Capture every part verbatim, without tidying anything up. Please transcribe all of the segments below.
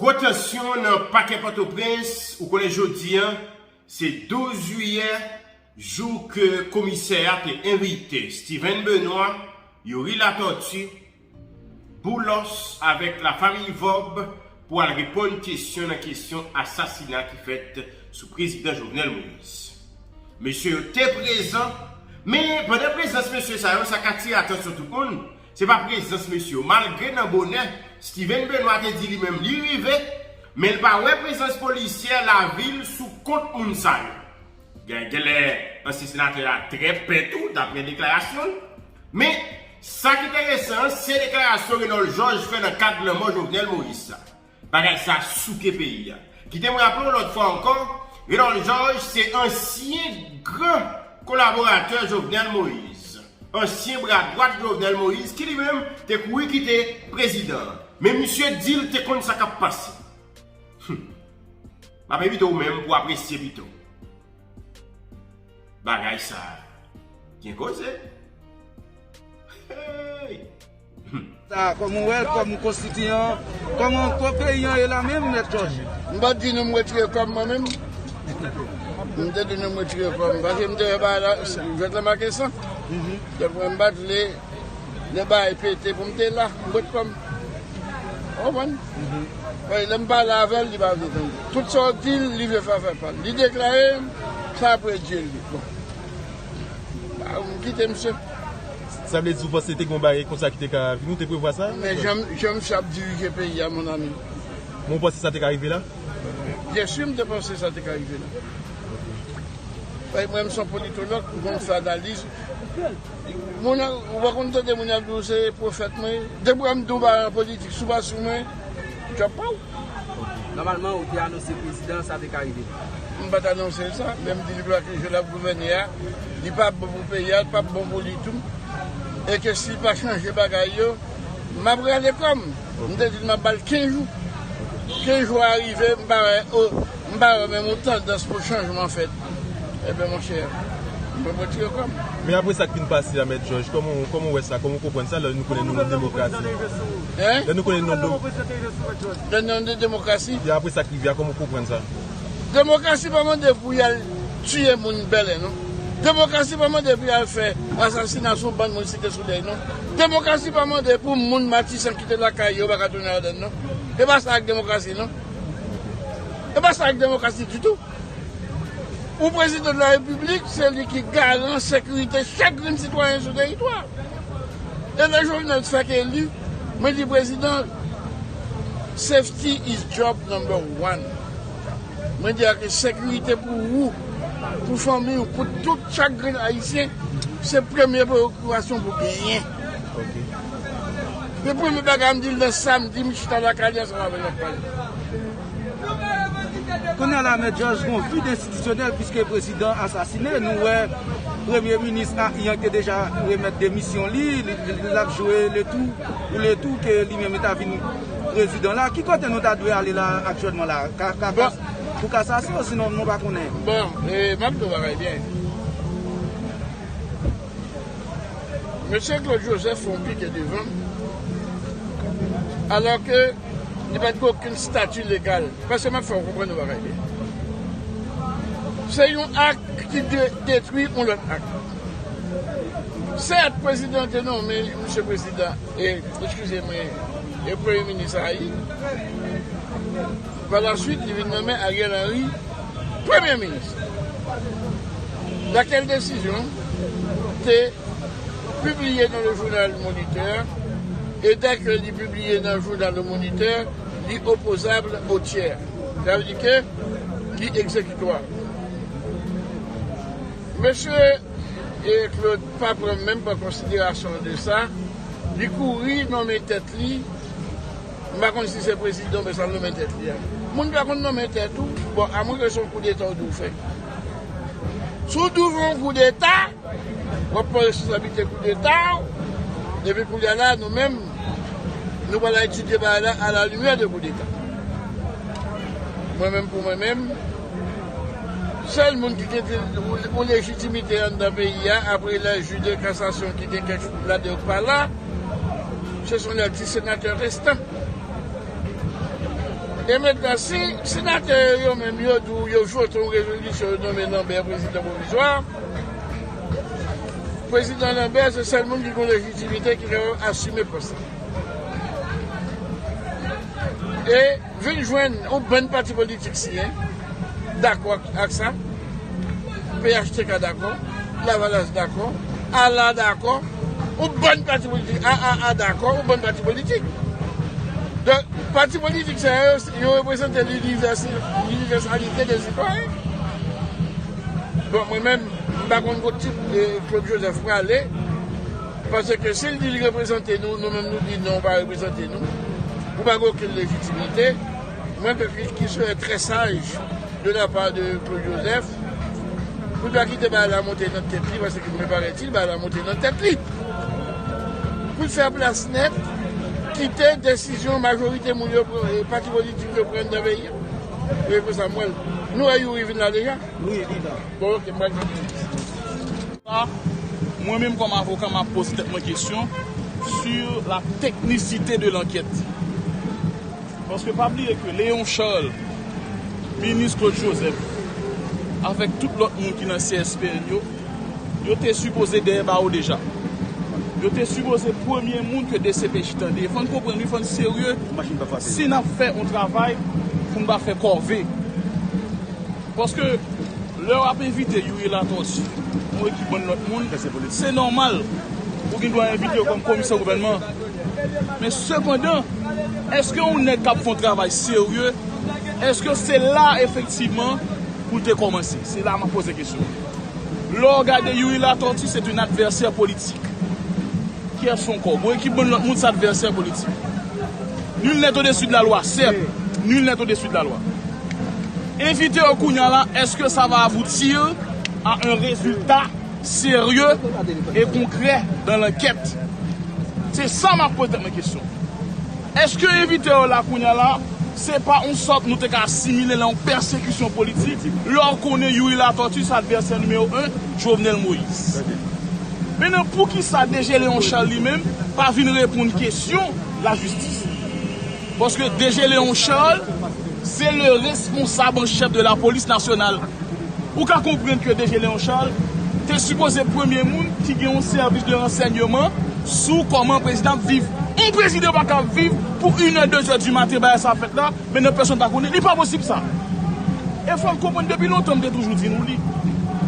Gwo tansyon nan pakè Pòtoprens, ou konnen jodi a, se douz jiyè, jou ke komisè a te envite Steven Benoît, Youri Latortue, Boulos avèk lafanmi Vòb pou al reponn kesyon nan kesyon asasina ki fèt sou prezidan Jovenel Moïse. Mesye yo te prezan, men pandan prezans mesye sa yo, sa k atire atansyon tout moun, se pa prezans mesye yo. Malgre nan bonè, Steven Benoît te di li menm li rive, men l pa wè prezans polisye lavil sou kont moun sa yo. Gen, genlè ansyen senatè a trè pè tou, daprè deklarasyon l. Men, sa k enteresan an, se deklarasyon Renold Georges fè nan kad lanmò Jovenel Moïse sa. Bagay sa souke peyi a. Kite m raple w lòt fwa ankò, Renold Georges se ansyen gran kolaboratè Jovenel Moïse. Ansyen bra dwat Jovenel Moïse, ki li menm te kouri kite prezidan an. Men misye di l te konn sa k ap pase. Hum. M ap envite w menm pou w apresye pito. Bagay sa gen koze. Hey! Sa, kòman w wè l kòm konstitiyan, kòman kò peyi an ye la menm, Mèt Jòj? M pa t di nou m retire kò m mwen menm. M te di nou m retire kò m, paske m te wè bagay la, jwèt la make san. Donk, mwen, m pa t vle lè bagay pete pou m te la, m ret kò m. Ou konprann? Paske lè m pale avè l, li pa vle tande. Tout sa w di l, li vle fè afè pa l. Li deklare, sa apre Dye l ye. Bon. Ba, m kite misye. Sa vle di, ou panse te gen yon bagay konsa ki te ka vini, ou te prevwa sa? Men jan, jan misye ap dirije peyi a, mon ami. Men ou panse sa te ka rive la? Byen si, m te panse sa te ka rive la. Paske mwen, m se yon politològ, m konn fè analiz. Moun, ou pa konn tande moun ap di w se pwofèt mwen. Depi w wè m di w bagay an politik, si w pa sou mwen, djòb pa w. Nòmalman, ou te anonse prezidan, sa te ka rive. M pa t anonse l sa, men m di li pa ke jan l ap gouvène a, li pa bon pou peyi a, li pa bon pou li tou. E ke si l pa chanje bagay yo, m ap rale kò m. M te di l m ap ba l kenz jou. Kenz jou a rive, m pa wè, o, m pa wè menm yon tandans pou chanjman fèt. Ebyen, monchè, m pran retire kò m. Men apre sa k fin pase a, Mèt Jòj, kòman, kòman w wè sa? Kòman w konprann sa lè nou konnen nou nan demokrasi? Hein? Lè nou konnen nou nan do- Lè nou nan demokrasi? E apre sa k rive a, kòman w konprann sa? Demokrasi pa mande pou y al tiye moun bèlè, non. Demokrasi pa mande pou y al fè asasina sou bann moun Site Solèy, non. Demokrasi pa mande pou moun Matisan kite lakay yo, pa ka tounen ladan l, non. E pa sa ak demokrasi, non. E pa sa ak demokrasi ditou. Yon prezidan de la repiblik, se li ki garan sekirite chak grenn sitwayen sou teritwa. E lè Jovenel fèk eli, mwen di prezidan, safety is job number one. Mwen di a ke sekirite pou ou, pou fanmi w, pou tout chak grenn ayisyen, se premye preokipasyon pou genyen. Ok. Men premye bagay m di l nan samdi, m chita lakay li ansanm avè l, n ap pale. Kounye a la, Mèt Jòj, gon vid enstitisyonèl, piske prezidan asasine. Nou wè premye minis a, Ian, te deja remèt demisyon li, li, li, l ap jwe letou pou letou ke li menm li ta vin prezidan la. Ki kote nou ta dwe ale la aktyèlman la? Ka, ka, ka, pou kasasyon, sinon nou pa konnen. Bon, e, m ap di w bagay byen. Mesye Claude Joseph fè yon pike devan m, alò ke li pa t gen okenn stati legal. Paske m ap fè w konprann yon bagay byen. Se yon ak ki de-, detwi yon lòt ak. Sèt, prezidan te nonmen misye prezidan, e, eskize mwen, e premye minis a, pa la swit, li vin nonmen Ariel Henry premye minis. Lakèl desizyon te pibliye nan le jounal Moniteur, e dèke li pibliye nan jounal Le Moniteur, li opozab o tyè. Sa vle di ke li egzekitwa. Mesye, e, Claude pa pran menm pran konsiderasyon de sa. Li kouri nonmen tèt li. M pa konn si se prezidan oubyen sa l nonmen tèt li a. Moun pa konn nonmen tèt ou. Bon, amwen ke se yon koudeta ou di w fè. Si w di w fè yon koudeta, w ap pran responsablite koudeta w. Epi kounye a la, nou menm, nou pral etidye bagay la à la lumière de koudeta. Mwen menm, pou mwen menm, sèl moun ki gen yon, yon lejitimite anndan peyi a, apre lè jij de kasasyon ki gen kèk ladan yo k pa la, se son lè ti senatè restan. E mentnan, si senatè yo menm yo di w yo vote yon rezolisyon, yo nonmen Lambert prezidan pwovizwa, prezidan Lambert se sèl moun ki gen lejitimite ki kapab asime pòs la. E vin jwenn yon bann pati politik siyen, dakò ak sa. P H T K dakò, Lavalas dakò, ALA dakò, yon bann pati politik, A A A dakò, yon bann pati politik. Donk, pati politik sa yo, yo reprezante linivèsi-, linivèsalite de sitwayen. Bon, mwen menm, m pa konn kot tip, eh, Claude Joseph prale, paske si l di l reprezante nou, nou menm nou di non, ou pa reprezante nou, ou pa gen okenn lejitimite. Mwen, ki, ki serait très sage de la part de Claude Joseph, pou l pa kite bagay la monte nan tèt li, paske mwen parèt il, bagay la monte nan tèt li. Pou l fè plas nèt, kite desizyon majorite moun yo pran, e pati politik yo pran nan peyi a. E konsa m wè l. Nou wè Youri vin la deja? Wi, li la. Bon, ok, m pral vin. Mwen menm kòm avoka, m ap poze tèt mwen kesyon sur la technicité de l'enquête. Paske pa bliye ke Léon Charles, minis Claude Joseph, avèk tout lòt moun ki nan C S P N yo, yo te sipoze dèyè bawo deja. Yo te sipoze premye moun ke D C P J tande. Fò n konprann, wi, fò n serye. Machin pa fasil. Si n ap fè yon travay, pou n pa fè kòve. Paske lè w ap envite Youri Latortue, yon ekip bann lòt moun, se nòmal ou gen dwa envite yo kòm komisè gouvènman. Men sepandan, èske yon nèg k ap fè yon travay serye, èske se la efektivman pou l te kòmanse? Se la m ap poze kesyon. Lè w gade Youri Latortue, se yon advèsè politik. Qui est son corps? Bon, ekip bann lòt moun, se advèsè politik. Nul n'est au-dessus de la loi, certes. Nul n'est au-dessus de la loi. Envite yo kounye a la, est-ce que ça va aboutir à un résultat sérieux et concret dans l'enquête? Se sa m ap poze tèt mwen kesyon. Èske envite yo la kounye a la, se pa yon sòt nou te ka asimile la yon pèsekisyon politik, lè w konnen Youri Latortue se advèsè nimewo en Jovenel Moïse? Mentnan, poukisa D G Léon Charles li menm pa vin reponn kesyon lajistis? Paske D G Léon Charles, se le responsab an chèf de la polis nasyonal. Ou ka konprann ke D G Léon Charles te sipoze premye moun ki gen yon sèvis de ransèyman sou kòman prezidan ap viv. Yon prezidan pa ka ap viv pou inè, dezè di maten, bagay sa ap fèt la, men nan pèsonn pa konnen. Li pa posib sa. E fò n konprann, depi lontan m te toujou di nou li.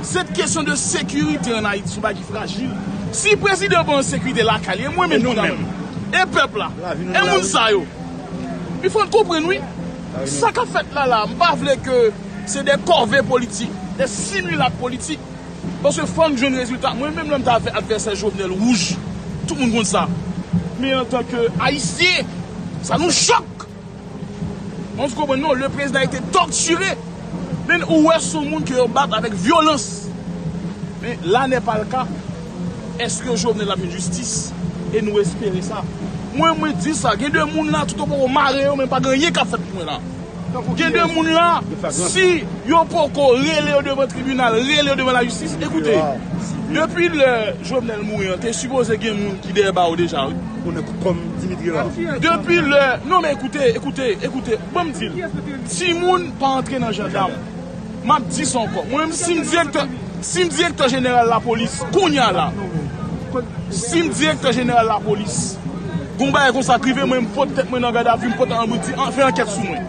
Cette question de sécurité en Haïti, se yon bagay ki frajil. Si prezidan pa an sekirite lakay li, e mwen menm, e pèp la, e moun sa yo. Il faut n konprann, wi. Sa k ap fèt la, la, m pa vle ke se de kòve politik, de similat politik. Paske fò n jwenn rezilta. Mwen menm, lè m t avè advèsè Jovenel wouj, tout moun konn sa. Men antanke Ayisyen, sa nou chòk. Mwen, w konprann, non, le président a été torturé. Men ou wè se yon moun ke yo bat avèk vyolans. Men là n'est pas le cas. Èske Jovenel ap jwenn jistis? E nou espere sa. Mwen, mwen di sa, gen de moun la, tout ou poko mare yo, men pa gen anyen k ap fèt pou mwen la. Gen de moun la, si yo poko rele yo devan tribinal, rele yo devan lajistis, ekoute, depi lè Jovenel mouri an, te sipoze gen moun ki dèyè bawo deja, wi. Konnen kòm Dimitri la. Depi lè, non, men ekoute, ekoute, ekoute, ban m di l. Timoun pa antre nan jandam. M ap di sa ankò. Mwen menm, si m direktè, si m direktè jeneral lapolis, kounye a la, si m direktè jeneral lapolis, gon bagay konsa k rive mwen, m pot tèt mwen nan gadavi, m pot anbo di, an, fè ankèt sou mwen.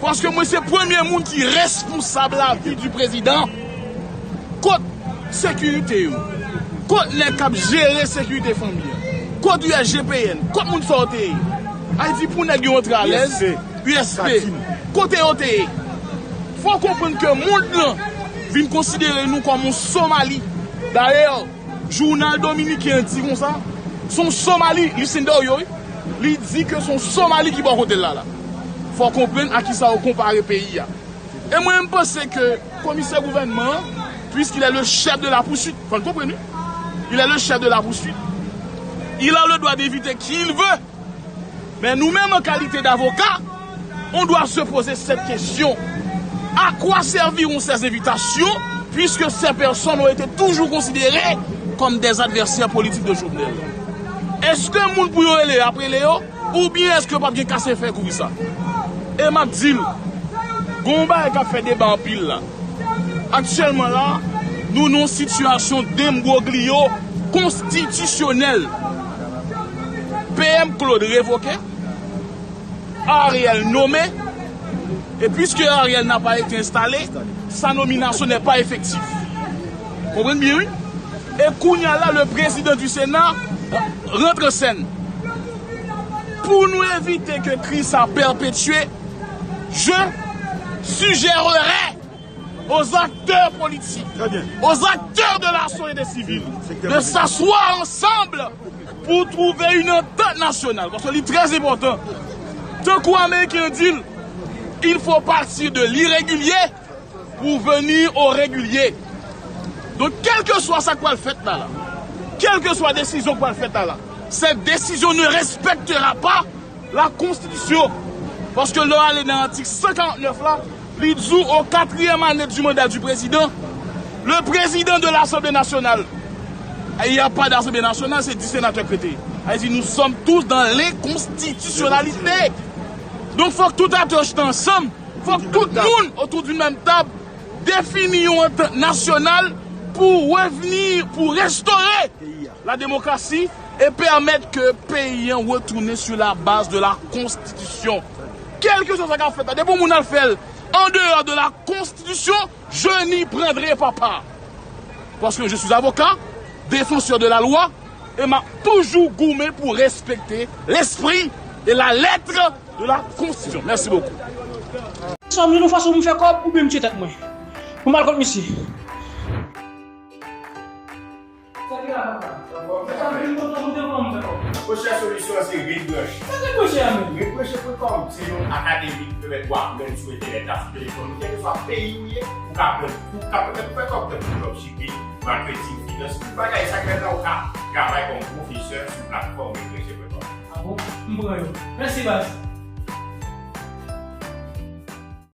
Paske mwen se premye moun ki responsab lavi di prezidan. Kot sekirite yo? Kot nèg k ap jere sekirite fanmi an? Kot U S G P N? Kot moun sa yo te ye? Ayiti pou nèg yo antre alèz. U S P. U S P. Kote yo te ye? Fò w konprann ke mond lan vin konsidere nou kòm yon Somali. Dayè, jounal dominiken an di konsa, se yon Somali, Lucinda Oyo, wi. Li di ke se yon Somali ki bò kote l la, la. Fò w konprann a kisa yo konpare peyi a. E mwen, m panse ke komisè gouvènman an, puisqu'il est le chef de la poursuite, fò n konprann, wi. Il est le chef de la poursuite. Il a le droit d'inviter qui il veut. Mais nous-mêmes, en qualité d'avocats, on doit se poser cette question. À quoi serviront ces invitations, puisque ces personnes ont été toujours considérées comme des adversaires politiques de Jovenel? Èske moun pou yo rele, y ap rele yo, oubyen èske p ap gen kase fè kouvri sa? E m ap di l, gen yon bagay k ap fè deba anpil la. Aktyèlman la, nou nan yon sitiyasyon denbwogliyo konstitisyonèl. P M Claude revoke, Ariel nome, e puiske Ariel n'a pas été installé, sa nominasyon n'est pas effective. Konprann byen, wi? E kounye a la, le président du Sénat rantre sèn. Pou nou evite ke kri sa pèpetye, je suggérerais aux acteurs politiques, aux acteurs de la société civile, de s'asseoir ensemble pour trouver une entente nationale. Paske li trè enpòtan. Tankou Ameriken an di l, il faut partir de l'irrégulier pour venir au régulier. Donk, kèlkeswa sa k pral fèt la, la, kèlkeswa desizyon k pral fèt la, la, cette décision ne respectera pas la Constitution. Paske lè w ale nan atik san karant nèf la, li di w, au quatrième année du mandat du président, le président de l'Assemblée nationale, il n'y a pas d'Assemblée nationale, se dis senatè k rete. Sa vle di, nous sommes tous dans l'inconstitutionnalité. Donk, fòk tout aktè chita ansanm, fòk tout moun autour d'une même table défini yon antant nasyonal pou revni, pou restore la démocratie et permettre que peyi an retounen sur la base de la Constitution. Kèlkeswa sa k ap fèt la, depi yon moun al fè l en dehors de la Constitution, je n'y prendrai pas part. Parce que je suis avocat, défenseur de la loi, et m'a toujours goumé pour respecter l'esprit et la lettre de la Constitution. Merci beaucoup. Sòm, yon fason pou m fè kòb oubyen m tiye tèt mwen. Pou m al kont misye. Sa ki la, papa? Sa ki kontan pou te pran m fè kòb? Monchè, solisyon an se Red Branch. Sa ki branche a menm? Red Branch pwen kòm se yon akademi ki pèmèt ou aprann sou entènèt la, sou telefòn ou, kèlkeswa peyi ou ye, ou ka aprann, ou ka pèmèt ou fè kòb tankou dropshipping, marketing, finans, tout bagay sa k fèt la, ou ka travay kòm pwofesè sou platfòm Red Branch pwen kòm. A bon? M pran yo. Mèsi, baz.